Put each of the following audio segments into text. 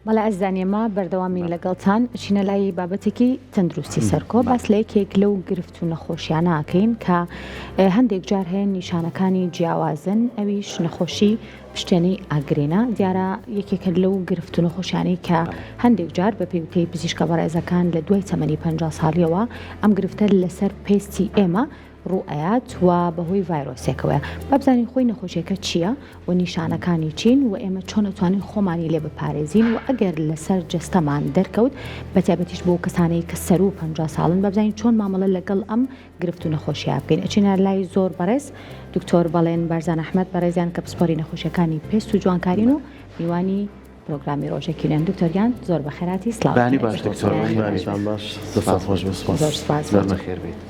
بەڵێ ئازیزان ئێمە بەردەوامین لەگەڵتان ئەچینە لای بابەتێکی تەندروستی سەرکۆ باس لە یەکێک لەو گرفت و نەخۆشیانە ئەکەین کە هەندێک جار هەیە نیشانەکانی جیاوازن ئەویش نەخۆشی پشتێنەی ئاگرینە دیارە یەکێکە لەو گرفت و نەخۆشیانەی کە هەندێک جار بە پێی وتەی پزیشکە بەڕێزەکان لە دوای تەمەنی 50 ساڵیەوە ئەم گرفتە لەسەر پێستی ئێمە ڕووئەیات و بەهۆی ڤایرۆسێکەوەیە. با بزانین خۆی نەخۆشیەکە چییە و نیشانەکانی چین و ئێمە چۆن ئەتوانین خۆمانی لێ بپارێزین و ئەگەر لەسەر جەستەمان دەرکەوت بەتایبەتیش بۆ کەسانەی کە سەروو 50 ساڵن با بزانین چۆن مامەڵە لەگەڵ ئەم گرفت و نەخۆشیە بکەین. ئەچینە لای زۆر بەڕێز دکتۆر بەڵێن بارزان ئەحمەد بەڕێزیان کە پسپۆری نەخۆشیەکانی پێست و جوانکارین و میوانی پرۆگرامی ڕۆژێکی نوێن دکتۆر گیان زۆر بەخێرهاتی سڵاوت بەیانی لێ باش دکتۆر بەخێر بێیت. بەیانیتان باش دەستان خۆش بێت سوپاس. زۆر سوپاس زۆر بۆ تۆ. بەخێر بێیت.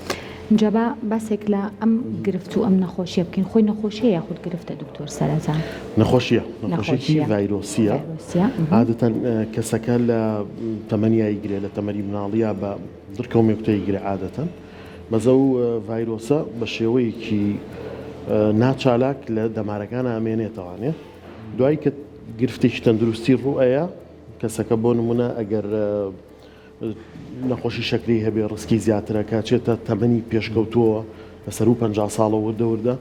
جا با باسێک لە ئەم گرفت و ئەم نەخۆشیە بکەین خۆی نەخۆشیە یاخود گرفتە دکتۆر سەرەتا؟ نەخۆشیە نەخۆشیەکی نەخۆشیە ڤایرۆسیە ڤایرۆسیە مهم. عادەتەن کەسەکە لە تەمەنیا ئیگرێ لە تەمەنی مناڵیا بە دڕکە و مێکوتە ئیگرێ عادەتەن بەس ئەو ڤایرۆسە بە شێوەیەکی ناچالاک لە دەمارەکانا ئەمێنێتەوانێ دوای کە گرفتێکی تەندروستی ڕوو ئەیا کەسەکە بۆ نمونە ئەگەر نەخۆشی شەکرەی هەبێ ڕسکی زیاترە کە چێتە تەمەنی پێشکەوتووەوە لە سەروو 50 ساڵە وردە وردە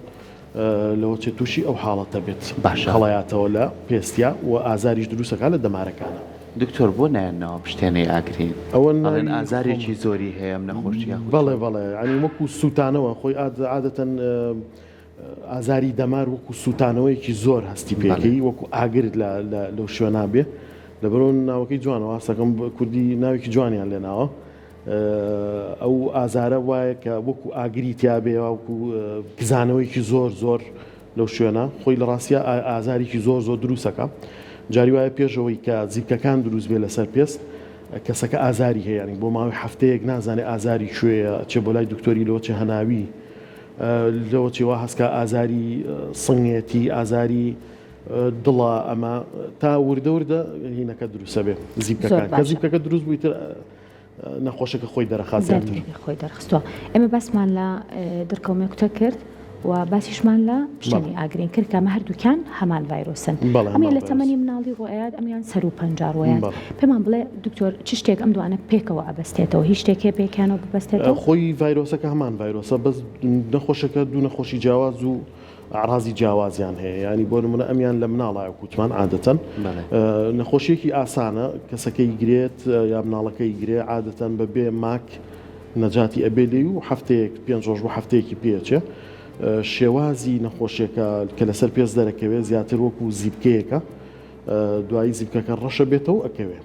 لەوە چێت تووشی ئەو حاڵەتە بێت باشە. هەڵەیاتەوە لە پێستیا و ئازاریش دروستەکە لە دەمارەکانە. دکتۆر بۆ نایەنەوە پشتێنەی ئاگرین ئەوە ئەڵێن ناوی ئازارێکی زۆری هەیە ئەم نەخۆشیە خۆ بەڵێ چۆن؟ بەڵێ یانی وەکو سووتانەوە خۆی عادەتەن ئازاری دەمار وەکو سووتانەوەیەکی زۆر هەستی پێکەی وەکو ئاگر لەو شوێنا بێ لەبەرەوە ناوەکەی جوانە واسەکەم کوردی ناوێکی جوانیان لێناوە ئەو ئازارە وایە کە وەکو ئاگری تیاابێ وەکو کزانەوەیکی زۆر زۆر لەو شوێنە خۆی لە ڕاستە ئازارێکی زۆر زۆر دروستەکە جاری وایە پێشەوەی کە زیپکەکان دروست بێ لەسەر پێست کەسەکە ئازاری هەیە بۆ ماوەی هەفتەیەک نازانێ ئازاری کوێیە چێ بۆ لای دکتۆری لەوە چێ هەناوی لەوە چی وا هەست کا ئازاری سنگێتی ئازاری دڵە ئەمە تا وردە وردە هینەکە دروستە بێ زیپکەکان کە زیپکەکە دروست بووی تر نەخۆشەکە خۆی دەرەخات زیاتر خۆی دەرخستووە ئێمە باسمان لە دڕکەومێکوتە کرد و باسیشمان لە پشتێنەی ئاگرین کرد کە ئەمە هەردووکیان هەمان ڤایرۆسن ئەمیان لە تەمەنی مناڵی ڕۆیات ئەمیان سەر و پەنجا ڕۆیات پێمان بڵێ دکتۆر چ شتێک ئەم دوانە پێکەوە ئەبەستێتەوە هیچ شتێک هەیە پێکیانەوە ببەستێتەوە؟ خۆی ڤایرۆسەکە هەمان ڤایرۆسە بەس نەخۆشەکە دوو نەخۆشی جیاواز و ئەعرازی جیاوازیان هەیە یانی بۆ نمونە ئەمیان لە مناڵایە کوتمان عادەتەن نەخۆشیەکی ئاسانە کەسەکەی گرێت یا مناڵەکەی گرێ عادەتەن بە بێ ماک نەجاتی ئەبێ لێی و هەفتەیەک پێنج ڕۆژ بۆ هەفتەیەکی پێچێ شێوازی نەخۆشیەکە کە لەسەر پێست دەرەکەوێت زیاتر وەکو زیپکەیەکە دوایی زیپکەکە ڕەشە بێتەوە ئەکەوێ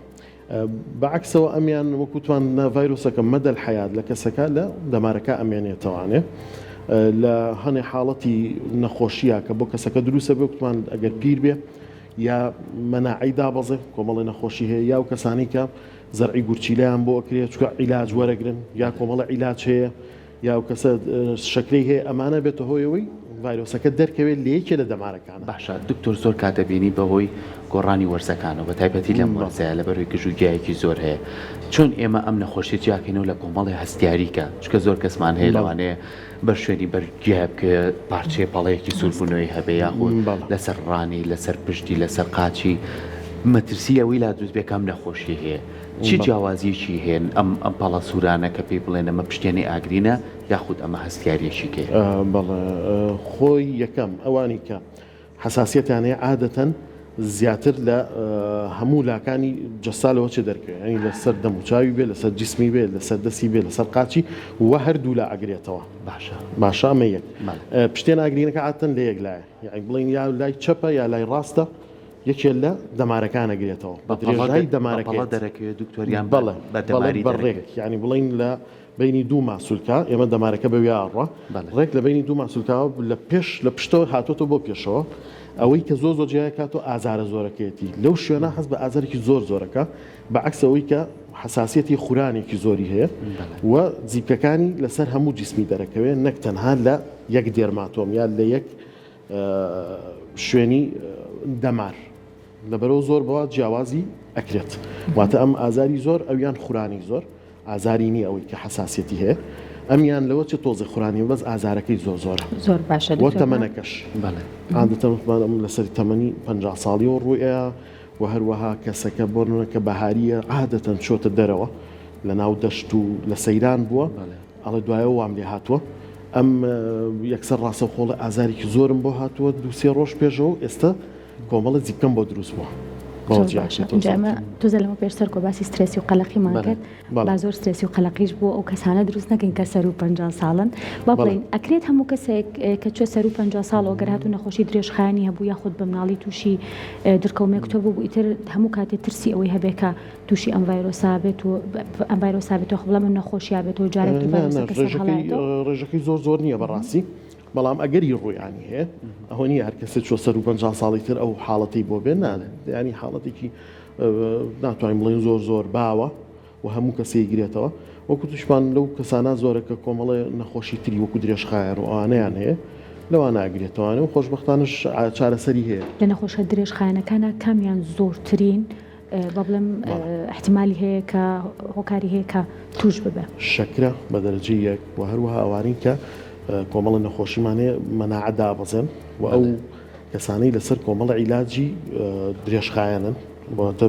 بە عەکسەوە ئەمیان وەکو توان ڤایرۆسەکە مەدەل حەیات لە کەسەکە لە دەمارەکە ئەمێنێتەوانێ لە هەنێ حاڵەتی نەخۆشیە کە بۆ کەسەکە دروستە بێ وتمان ئەگەر پیر بێ یا مەناعەی دابەزێ کۆمەڵی نەخۆشی هەیە یا و کەسانی کە زەرعی گورچیلەیان بۆ ئەکرێ چونکە عیلاج وەرەگرن یا کۆمەڵە عیلاج هەیە یا ئەو کەسە شەکرەی هەیە ئەمانە بێتە هۆی ئەوەی ڤایرۆسەکە دەرکەوێت لە یەکێ لە دەمارەکانە. باشە دکتۆر زۆر کات دەبینی بەهۆی گۆڕانی وەرزەکانەوە بەتایبەتی لەم وەرزەیا لەبەرهۆی گژوگیایەکی زۆر هەیە چۆن ئێمە ئەم نەخۆشیە جیاکەینەوە لە کۆمەڵێ هەستیاری کە چونکە زۆر کەسمان هەیە لەوانەیە بەر شوێنی بەر گیای بکەوێ پارچەیە پەڵەیەکی سووربوونەوەی هەبێ یاخود لەسەر ڕانی لەسەر پشتی لەسەر قاچی مەترسی ئەوەی لا دروست بێ کە ئەم نەخۆشیە هەیە چ جیاوازیەکی هەیە ئەم ئەم پەڵە سوورانە کە پێی بڵێن ئەمە پشتێنەی ئاگرینە یاخود ئەمە هەستیاریەکی کەیە؟ بەڵێ خۆی یەکەم ئەوانی کە حەساسیەتیان هەیە عادەتەن زیاتر لە هەموو لاکانی جەستا لەوە چێ دەرکەوێ یانی لەسەر دەم و چاوی بێ لەسەر جیسمی بێ لەسەر دەستی بێ لەسەر قاچی و هەردوو لا ئەگرێتەوە باشە باشە ئەمە یەک پشتێن ئاگرینەکە عادەتەن لە یەک لایە یانی بڵێن یا لای چەپە یا لای ڕاستە یەکێ لە دەمارەکان ئەگرێتەوە بە درێژایی دەمارەکەی بە پەڵە دەرەکەوێت دکتۆر یان بەڵێ بە دەماری بە ڕێک یانی بڵێین لە بەینی دوو ماسولکە ئێمە دەمارەکە بەویا ئەڕوا ڕێک لە بەینی دوو ماسولکەوە لە پێش لە پشتەوە هاتۆتەوە بۆ پێشەوە ئەوەی کە زۆر زۆر جیای کاتەوە ئازارە زۆرەکەیەتی لەو شوێنە حەز بە ئازارێکی زۆر زۆرەکە بە عەکس ئەوەی کە حەساسیەتی خورانێکی زۆری هەیە و زیپکەکانی لەسەر هەموو جیسمی دەرەکەوێت نەک تەنها لە یەک dermatome یا لە یەک شوێنی دەمار لەبەرەوە زۆر بەوە جیاوازی ئەکرێت واتە ئەم ئازاری زۆر ئەویان خورانی زۆر ئازاری نییە ئەوەی کە حەساسیەتی هەیە ئەمیان لەوە چ تۆزێ خورانی بەس ئازارەکەی زۆر زۆرە زۆر باشە وە تەمەنەکەش بەڵێ عادەتەن وتمان ئەم لەسەر تەمەنی 50 ساڵیەوە ڕوویە. و هەروەها کەسەکە بۆ نمونە کە بەهارییە عادەتەن چۆتە دەرەوە لە ناو دەشت و لە سەیران بووە ئەڵێ دوایەوە وام لێ هاتووە ئەم یەکسەر ڕاستەوخۆڵێ ئازارێکی زۆرم بۆ هاتووە دوو سێ ڕۆژ پێشەوە ئێستا کۆمەڵە زیپکەم بۆ دروست بووە. تۆزە لەمە پێش سەرکۆ باسی سترێسی و قەلەقیمان کرد با زۆر سترێسی و قەلەقیش بۆ ئەو کەسانە دروست نەکەین کە سەروو 50 ساڵن با بڵێین ئەکرێت هەموو کەسێک کە چوە سەروو 50 ساڵەوە گەر هاتوو نەخۆشی درێژخایەنی هەبوو یاخود بە مناڵی تووشی درکە و مێکتۆ بوو ئیتر هەموو کاتێ ترسی ئەوەی هەبێ کە تووشی ئەم ڤایرۆسا بێت و ئەم ڤایرۆسا بێت و بڵێم ئەم نەخۆشیا بێت و جارێک تر ڤایرۆسەکە سەرهەڵایەتەوە. ڕێژەکەی زۆر زۆر نییە بەڕاستی بەڵام ئەگەری ڕوویانی هەیە ئەوە نییە هەر کەسێک چوە سەروو 50 ساڵی تر ئەو حاڵەتەی بۆ بێ نا یانی حاڵەتێکی ناتوانین بڵێین زۆر زۆر باوە و هەموو کەسێ ئەیگرێتەوە وەکو توشمان لەو کەسانە زۆرە کە کۆمەڵێ نەخۆشی تری وەکو درێژخایەن و ئەوانەیان هەیە لەوانە ئەگرێتەوانێ و خۆشبەختانەش چارەسەری هەیە. لە نەخۆشە درێژخایەنەکانا کامیان زۆرترین با بڵێم ئیحتیمالی هەیە کە هۆکاری هەیە کە توش ببێ؟ شەکرە بە دەرەجەی یەک و هەروەها ئەوانەی کە کۆمەڵە نەخۆشیمان هەیە مەناعە دابەزێن و ئەو کەسانەی لەسەر کۆمەڵە عیلاجی درێژخایەنن واتە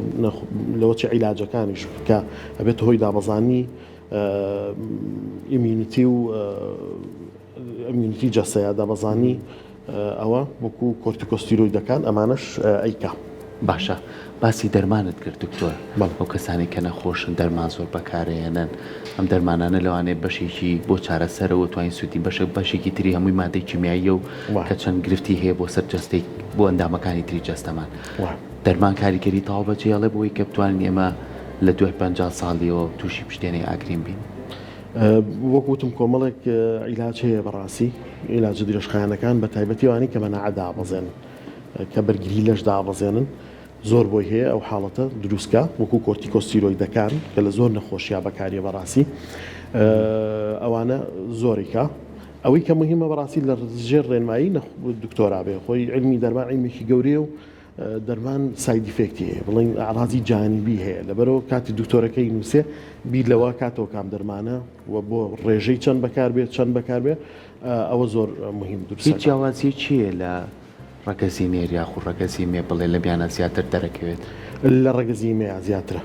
لەوەچی عیلاجەکانیش کە ئەبێتە هۆی دابەزانی immunity و immunity جەسەیە دابەزانی ئەوە وەکو کۆرتیکۆستیرۆیدەکان ئەمانەش ئەیکا. باشە باسی دەرمانت کرد دکتۆر ئەو کەسانەی کە نەخۆشن دەرمان زۆر بەکارەیەنن ئەم دەرمانانە لەوانەیە بەشێکی بۆ چارەسەرە و توانین سوودی بەشێک بەشێکی تری هەمووی مادەی کیمیاییە و کە چەند گرفتی هەیە بۆ سەر جەستەی بۆ ئەندامەکانی تری جەستەمان دەرمان کاریگەری تەواو بەجێڵێ بۆی کە بتوانین ئێمە لە دوای 50 ساڵیەوە تووشی پشتێنەی ئاگرین بین. وەک وتم کۆمەڵێک عیلاج هەیە بەڕاستی عیلاجە درێژخایەنەکان بە تایبەتی ئەوانەی کە مەناعە دابەزێنن کە بەرگری لەش دابەزێنن زۆر بۆی هەیە ئەو حاڵەتە دروستکا وەکو کۆرتیکۆستیرۆیدەکان کە لە زۆر نەخۆشیا بەکاریە بەڕاستی ئەوانە زۆریکە ئەوەی کە مهمە بەڕاستی لە ژێر ڕێنمایی دکتۆرا بێ خۆی علمی دەرمان علمێکی گەورەیە و دەرمان side effect ی هەیە بڵین ئەعرازی جانبی هەیە لەبەرەوە کاتی دکتۆرەکەی نووسێ بیر لەوە کاتەوە کام دەرمانە و بۆ ڕێژەی چەند بەکاربێت چەند بەکاربێ ئەوە زۆر مهم دروست هیچ جیاوازیەک چییە لە ڕەگەزی نێر یاخود ڕەگەزی مێ بڵێ لەمیانە زیاتر دەرەکەوێت؟ لە ڕەگەزی مێ زیاترە.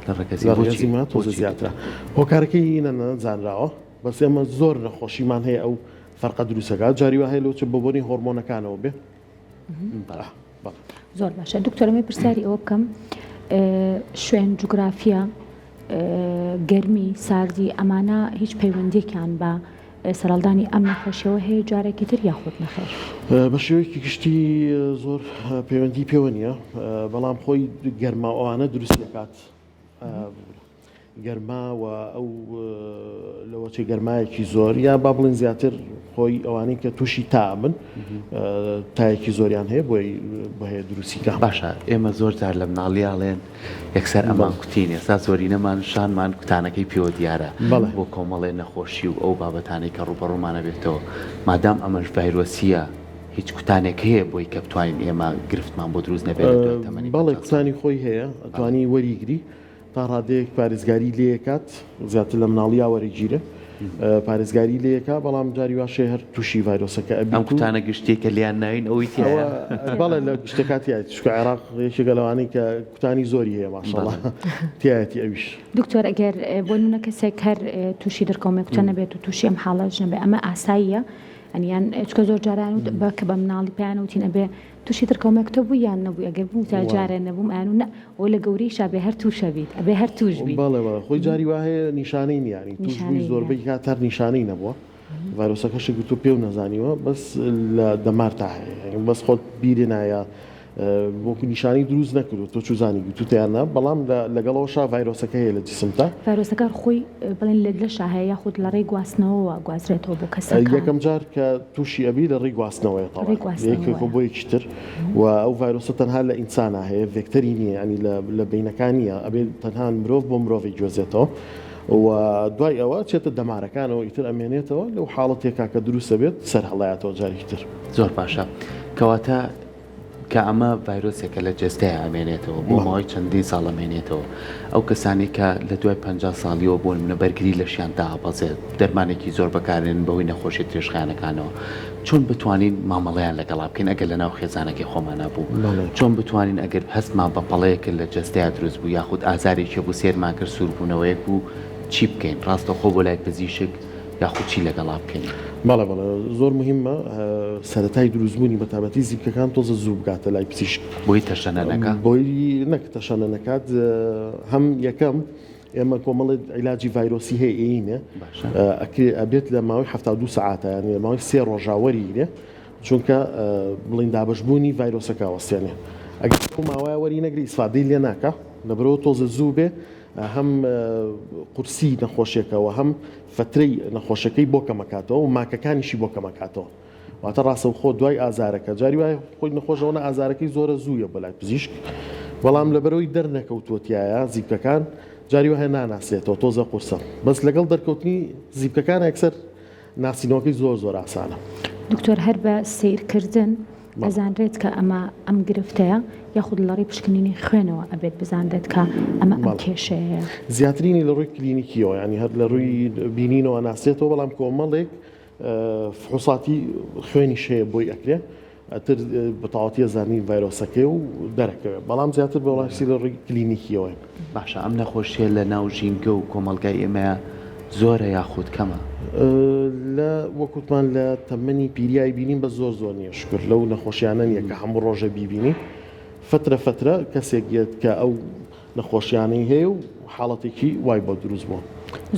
لە ڕەگەزی بۆچی؟ لە ڕەگەزی مێ تۆزێ زیاترە. هۆکارەکەی نەزانراوە بەس ئێمە زۆر نەخۆشیمان هەیە ئەو فەرقە دروستەکات جاری وا هەیە لۆچە بە بۆنەی هۆرمۆنەکانەوە بێ. زۆر باشە دکتۆر ئەمەی پرسیاری ئەوە بکەم شوێن جوگرافیا گەرمی ساردی ئەمانە هیچ پەیوەندیەکیان بە سەرهەڵدانی ئەم نەخۆشیەوە هەیە جارێکی تر یاخود نەخێر؟ بە شێوەیەکی گشتی زۆر پەیوەندی پێوە نییە بەڵام خۆی گەرما ئەوانە دروست دەکات گەرما و ئەو لەوەچێ گەرمایەکی زۆر یا با بڵێن زیاتر خۆی ئەوانەی کە تووشی تا بن تایەکی زۆریان هەیە بۆی بۆ هەیە دروستی کە. باشە ئێمە زۆر جار لە مناڵیاڵێن یەکسەر ئەمان کوتین ئێستا زۆرینەمان شانمان کوتانەکەی پێوە دیارە بۆ کۆمەڵێ نەخۆشی و ئەو بابەتانەی کە ڕووبەڕوومانە بێتەوە مادام ئەمەش ڤایرۆسیە هیچ کوتانێک هەیە بۆی کە بتوانین ئێمە گرفتمان بۆ دروست نەبێت لە دوای تەمەنی بەڵێ کوتانی خۆی هەیە ئەتوانی وەریگری تا ڕادەیەک پارێزگاری لێکات زیاتر لە مناڵیا وەرەگیرێ پارێزگاری لێکا بەڵام جاری واشێ هەر تووشی ڤایرۆسەکە ئەبیت ئەم کوتانە گشتیە کە لێیان ناوین ئەوەی تیایە بەڵێ لە گشتەکە تیایەتی چونکە عێراق یەکێکە لەوانەی کە کوتانی زۆری هەیە ماشەڵا تیایەتی ئەویش. دکتۆر ئەگەر بۆ نمونە کەسێک هەر تووشی دڕکەومێکوتە نەبێت و تووشی ئەم حاڵەش نەبێت ئەمە ئاساییە یان چونکە زۆر جاران بە کە بە مناڵی پێیان وتین ئەبێ توشی دڕکەومێکتە بووی یان نەبووی ئەگەر بوو تا جارێ نەبووم ئەیان و نە ئەوە لە گەورەیشا بێ هەر توشە بیت ئەبێ هەر توش بیت. بەڵێ بەڵێ خۆی جاری وا هەیە نیشانەی نییە یانی توش بووی زۆربەی کات هەر نیشانەی نەبووە ڤایرۆسەکەشی گرتووە پێو نەزانیوە بەس لە دەمارتا هەیە یانی بەس خۆت بیرێ نایە وەکو نیشانەی دروست نەکردووە تۆ چوزانی گرتووتە یان نا بەڵام لەگەڵەوەشا ڤایرۆسەکە هەیە لە جسمتا. ڤایرۆسەکە خۆی بڵێن لە لەشا هەیە یاخود لە ڕێی گواستنەوەوە گوازرێتەوە بۆ کەسەکان؟ یەکەم جار کە تووشی ئەبی لە ڕێی گواستنەوەیە تەبعەن لە یەکێکەوە بۆ یەکی تر و ئەو ڤایرۆسە تەنها لە ئینسانا هەیە ڤێکتەری نییە یانی لە بەینەکان نییە ئەبێ تەنها مرۆڤ بۆ مرۆڤی گوێزێتەوە و دوای ئەوە چێتە دەمارەکانەوە ئیتر ئەمێنێتەوە لەو حاڵەتێکا کە دروست ئەبێت سەر هەڵایەتەوە جارێکی تر. زۆر باشە کەواتە کە ئەمە ڤایرۆسێکە لە جەستەیا ئەمێنێتەوە بۆ ماوەی چەندین ساڵ ئەمێنێتەوە ئەو کەسانەی کە لە دوای 50 ساڵیەوە بۆ نمونە بەرگری لەشیان دابەزێت دەرمانێکی زۆر بەکارێنن بەهۆی نەخۆشیە درێژخایەنەکانەوە. چۆن بتوانین مامەڵەیان لەگەڵا بکەین ئەگەر لەناو خێزانەکەی خۆمانا بوو؟ چۆن بتوانین ئەگەر هەستمان بە پەڵەیەک کرد لە جەستەیا دروست بوو یاخود ئازارێکی هەبوو سەیرمان کرد سووربوونەوەیەک بوو چی بکەین؟ ڕاستەوخۆ بۆ لای پزیشک یاخود چی لەگەڵا بکەین؟ بەڵێ بەڵێ زۆر موهیمە سەرەتای دروستبوونی بەتایبەتی زیپکەکان تۆزە زوو بگاتە لای پزیشک. بۆی تەشەنە نەکا؟ بۆی نەک تەشەنە نەکات هەم یەکەم ئێمە کۆمەڵێ عیلاجی ڤایرۆسی هەیە ئێینێ ئەکرێ ئەبێت لە ماوەی 72 سەعاتە یانی لە ماوەی سێ ڕۆژا وەریگرێ چونکە بڵین دابەشبوونی ڤایرۆسەکە وەستێنێ ئەگەر ئەو ماوەیە وەری نەگری ئیسفادەی لێ ناکا لەبەرەوە تۆزە زوو بێ هەم قورسی نەخۆشیەکەوە هەم فترەی نەخۆشەکەی بۆ کەمەکاتەوە و ماکەکانیشی بۆ کەمەکاتەوە واتە ڕاستەوخۆ دوای ئازارەکە، جاری وایە خۆی نەخۆش ئەوەنە ئازارەکەی زۆرە زوویە بۆ لای پزیشک، بەڵام لەبەرئەوەی دەرنەکەوتووە تیایا زیپکەکان جاری وایە ناناسرێتەوە تۆزە قورسە، بەس لەگەڵ دەرکەوتنی زیپکەکان یەکسەر ناسینەوەکەی زۆر زۆر ئاسانە. دکتۆر هەر بە سەیرکردن ئەزانرێت کە ئەمە ئەم گرفتەیە یاخود لەڕێی پشکنینی خوێنەوە ئەبێت بزانرێت کە ئەمە ئەم کێشەیە؟ زیاترینی لە ڕووی کلینیکیەوە یانی هەر لە ڕووی بینینەوە ناسرێتەوە، بەڵام کۆمەڵێک فحوساتی خوێنیش هەیە بۆی ئەکرێ ئەتر بەتەواوەتی ئەزانین ڤایرۆسەکەی و دەرەکەوێت بەڵام زیاتر بەڕاستی لە ڕووی کلینیکیەوەیە. باشە ئەم نەخۆشیە لە ناو ژینگە و کۆمەڵگای ئێمەیا زۆرە یاخود کەمە؟ لە وەک وتمان لە تەمەنی پیریای بینین بەس زۆر زۆر نیە شوکر لەو نەخۆشیانە نیە کە هەموو ڕۆژە بیبینی فترە فترە کەسێک یەت کە ئەو نەخۆشیانەی هەیە و حاڵەتێکی وای بۆ دروست بووە.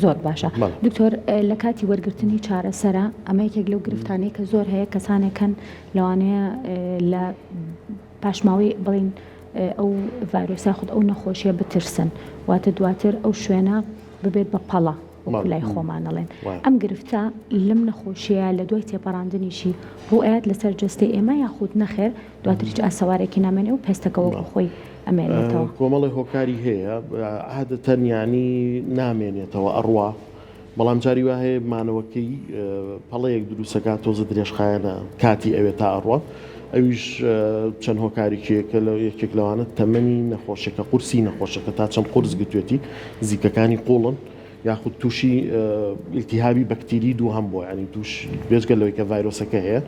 زۆر باشە دکتۆر لە کاتی وەرگرتنی چارەسەرە ئەمە یەکێک لەو گرفتانەی کە زۆر هەیە کەسانێک هەن لەوانەیە لە پاشماوەی بڵین ئەو ڤایرۆسا خود ئەو نەخۆشیە بترسن واتە دواتر ئەو شوێنە ببێت بە پەڵە وەکو لای خۆمان ئەڵێن ئەم گرفتە لەم نەخۆشیە لە دوای تێپەڕاندنیشی ڕوئەیات لەسەر جەستەی ئێمە یاخود نەخێر دواتر هیچ ئاسەوارێکی نامێنێ و پێستەکە وەکو خۆی ئەمێنێتەوە. کۆمەڵێ هۆکاری هەیە عادەتەن یانی نامێنێتەوە ئەڕوا بەڵام جاری وا هەیە مانەوەکەی پەڵەیەک دروستەکات تۆزە درێژخایەنە کاتی ئەوێت تا ئەڕوا ئەویش چەند هۆکارێکی هەیە کە یەکێک لەوانە تەمەنی نەخۆشەکە قورسی نەخۆشەکە تا چەند قورس گرتوێتی زیکەکانی قوڵن یاخود تووشی ئیلتیهابی بەکتیری دووهەم بووە یانی تووش بێجگە لەوەی کە ڤایرۆسەکە هەیە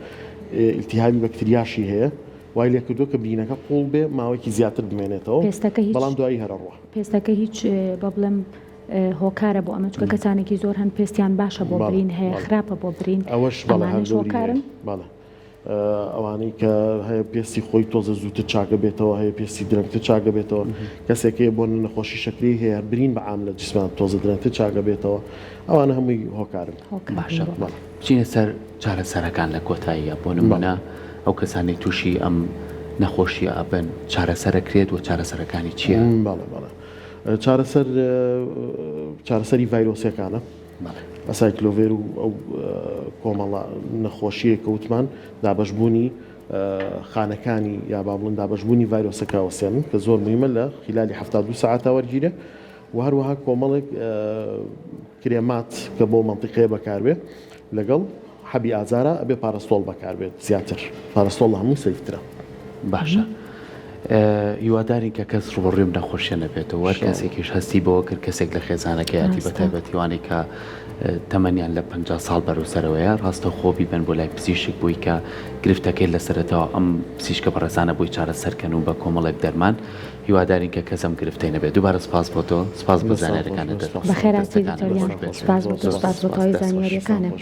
ئیلتیهابی بەکتریاشی هەیە وای لێکردووە کە برینەکە قوڵ بێ ماوەیەکی زیاتر بمێنێتەوە پێستەکە هیچ بەڵام دوایی هەر ئەڕوا. پێستەکە هیچ بە بڵێم هۆکارە بۆ ئەمە چونکە کەسانێکی زۆر هەن پێستیان باشە بۆ برین هەیە خراپە بۆ برین ئەوەش بەڵێ هەر هۆکارن. بەڵێ ئەوانەی کە هەیە پێستی خۆی تۆزە زووتر چاکە بێتەوە هەیە پێستی درەنگتر چاکە بێتەوە کەسێک هەیە بۆ نەخۆشی شەکرەی هەیە برین بە عام لە جسمان تۆزە درەنگتر چاکە بێتەوە ئەوانە هەمووی هۆکارن. باشە بچینە سەر چارەسەرەکان لە کۆتاییە بۆ نمونە ئەو کەسانەی تووشی ئەم نەخۆشیە ئەبن چارەسەرەکرێت و چارەسەرەکانی چییە؟ بەڵێ بەڵێ چارەسەر چارەسەری ڤایرۆسیەکانە. ئەسایکلۆڤێر و ئەو کۆمەڵە نەخۆشیەی کە وتمان دابەشبوونی خانەکانی یا با بڵێن دابەشبوونی ڤایرۆسەکە وەستێنن کە زۆر مهمە لە خلالی 72 سەعاتا وەرگیرێ و هەروەها کۆمەڵێک کرێمات کە بۆ مەنتیقەیە بەکاربێ لەگەڵ حەبی ئازارە ئەبێ پارستۆڵ بەکاربێت زیاتر پارستۆڵ لە هەمووی سەیفترە. باشە هیوادارین کە کەس ڕوبەڕووی ئەم نەخۆشیە نەبێتەوە هەر کەسێکیش هەستی بەوە کرد کەسێک لە خێزانەکەیەتی بە تایبەتی وانەی کە تەمەنیان لە 50 ساڵ بەرەو سەرەوەیە ڕاستەوخۆ بیبەن بۆ لای پزیشک بۆی کە گرفتەکەی لە سەرەتاوە ئەم پزیشکە بەڕێزانە بۆی چارەسەرکەن و بە کۆمەڵێک دەرمان هیوادارین کە کەس ئەم گرفتەی نەبێت دووبارە سپاس بۆ تۆ سپاس بۆ زانیاریەکانت بەخێرهاتی دکتۆر گیان سپاس بۆ تۆ سپاس بۆ تەواوی زانیاریەکانت.